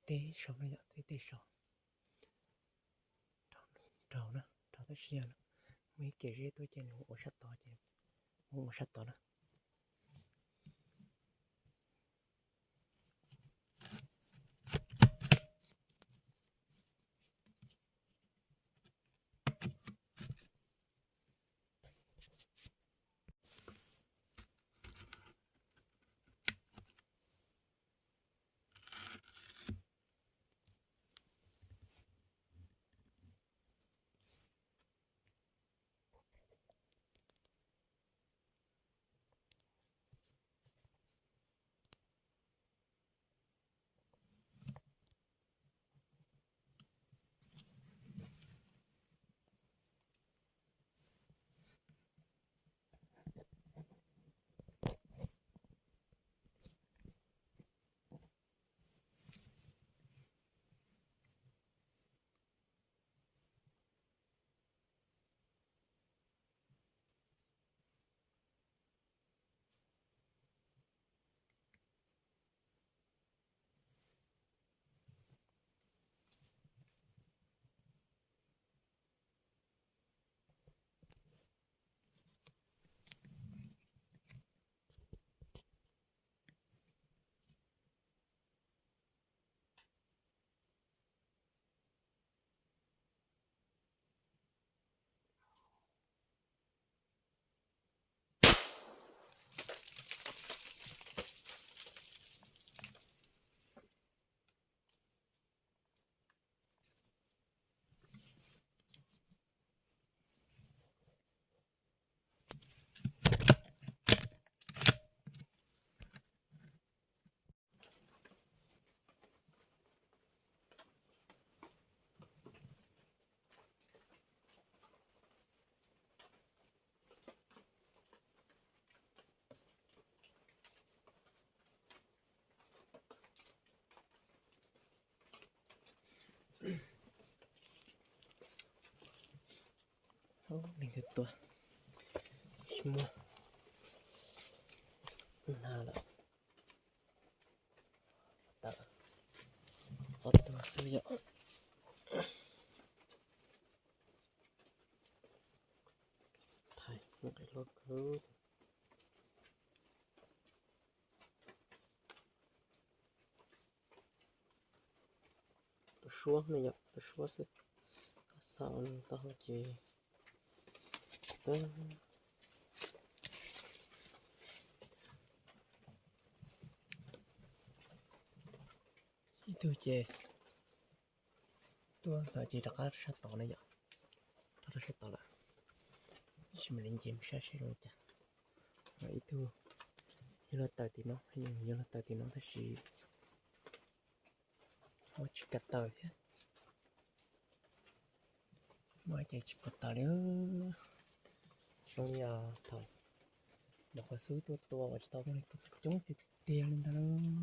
Tej saum no yom, tej tej saum. Raug na, raug tab sis yog muaj ib kev zeb tuaj ces nws ua sab tod ces mus ua sab tod na. Leej twg tuaj, tsis muaj na lawm. Tawm ob tug xwb yom. Thaij nqe hluas kawg. Tus suab no yom, tus suab xwb. Xav taub hau ces ib tug ces tuaj ntawd ces rov qab sab tod na yom, rov qab sab tod lawm. Tab sis mam li nce mus saib seb zoo li cas. Ib tug yog luag taws tim no, yog luag taws tim no tab sis muaj tsis kav taws thiab. Muaj ces tsis pom taws li. Zoo li thaum nyuam qhuav xub tuaj tua uas tsis tau muaj neeg tuaj coob tiag tiag li ntag lauj.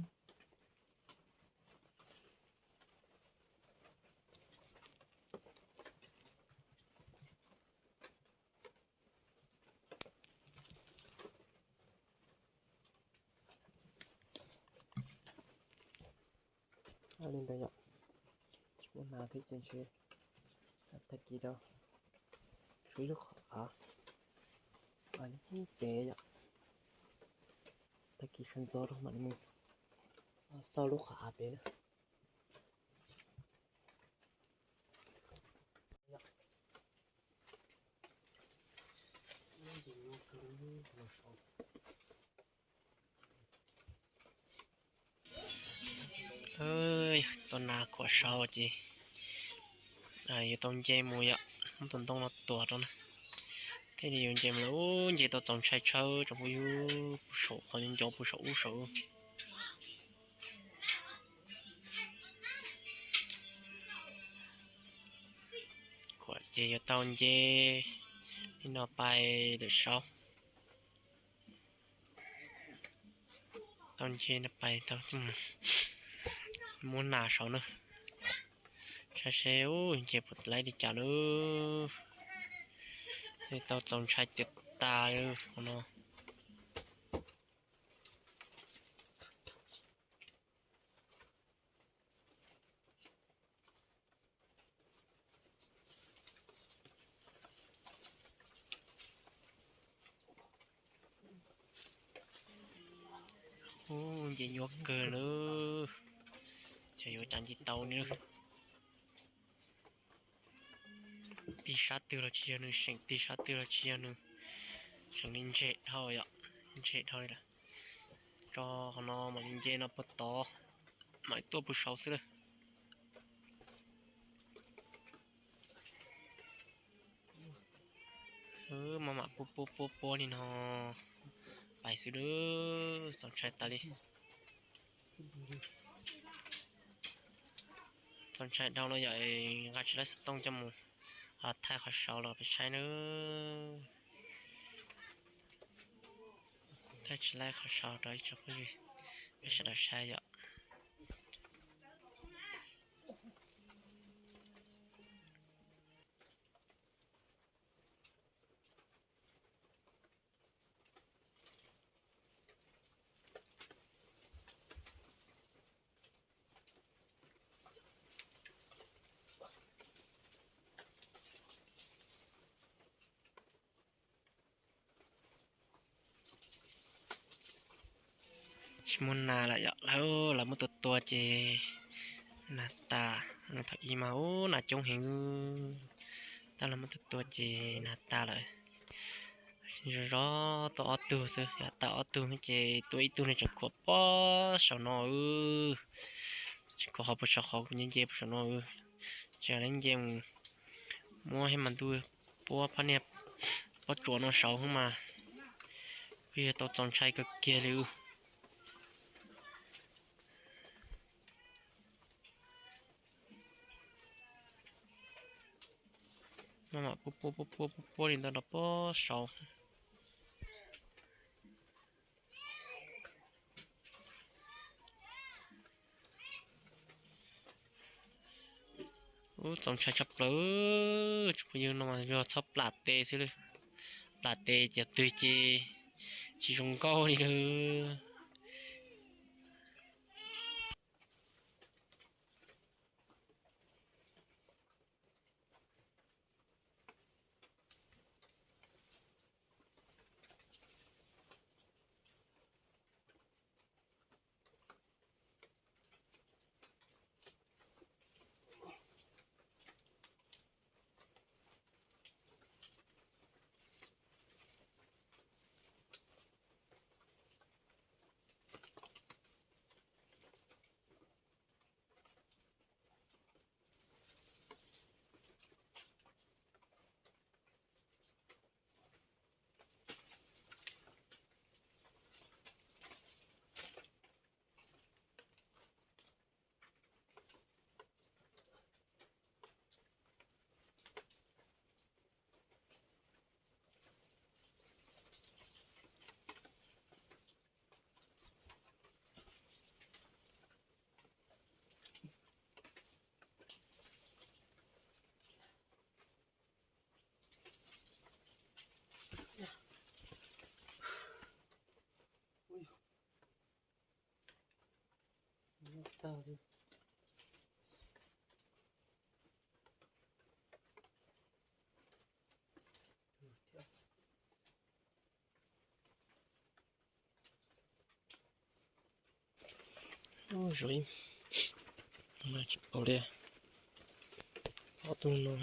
Li ntawd yom, tsis muaj nas thiab ces ntshe tag kis rau tshuav ib lub qhov av nyob pem yom. Tag kis sawv ntxov rau mam li mus xauj lub qhov av pem na. Tau nas khuam sau ces yuav tau nce mus yom, muab tus ntoo no tuag rau na. Thiaj li yuav nce mus lawm. Ub, nce tau txaus ntshai tshawb tsoom phooj ywg, puag saum qhov ncov puag saum ub saum. Khuam ces yuav tau nce li no pais lawm saud. Tau nce no pais tau muab nas saud na. Saib seb ub nce puas laib li cas lawm. Tau txaus ntshai tiag tas li qhov no. Nce nyuaj kawg lawm, xyov yuav cas nce tau li. Tig sab twg los tsis yog nws, seem tig sab twg los tsis yog nws, seem li ntseg dhau yom, ntseg dhau li lawm. Tso qhov no mam li nce no puag tod, mam li tuaj puag saud xwb lawm. Maj mam puab puab puab puab li no pais xwb lawm, txaus ntshai tas li. Txaus ntshai dhau no yom, nqa tsis laib xov tooj coj mus thaij qhov saud los peb saib nawb. Thaij tsis laib qhov saud rau ib tsoom phooj ywg peb sawv daws saib yom. Tsis muaj nas lawm yom, lawv muab tua tua ces nas tas. Thaum ub mas ub nas coob heev, tab lawv muab tua tua ces nas tas lawm. Zov zov tua ob tug xwb, yog tas ob tug ces tua ib tug no tseem khuam pob saum no, tseem khuam qhov puag saum qhov kuv nce nce puag saum no. Tseem lawv nce mus muab hib mas ntuj puab phab niag pob tsuas no saud mas kuj yog tau txaus ntshai kawg kiag li. Maj mam puab puab puab puab puab li ntawd rau pob saud. Ub, txaus ntshai tshaj plaws, tsoom phooj ywg, no mas yog txhob plam tes xwb lawm, plam tes ces twg ces tsis zoo nkauj li lawm. Ub, tsis paub li, ob tug no.